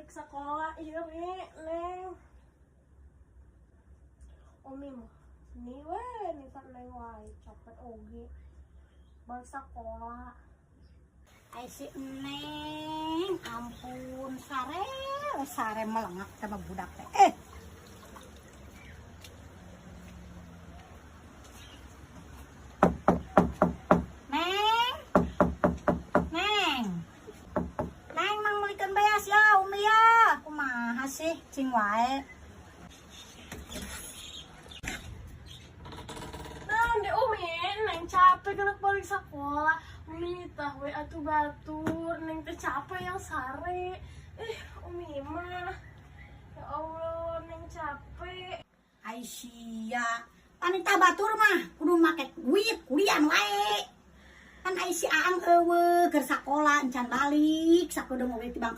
Balik sekolah iya Mi, Neng. Umi mah nih we nita Neng wae capek oge. Balik sekolah. Ai si Neng, ampun sare, sare melengak sama budak teh. Eh. Neng. Neng. Neng mang meulikeun beas ya, Umi ya. Kumaha sih cing wae. Nah, di Umi, Neng capek kena balik sekolah. Umi tah we atuh batur, Neng teh capek yang sare. Eh, Umi mah. Ya Allah, Neng capek. Ai sia, panita batur mah kudu make duit kuliah wae. Kan ai si Aang eueuh keur sakola encan balik sakudeung oge ti Bangka.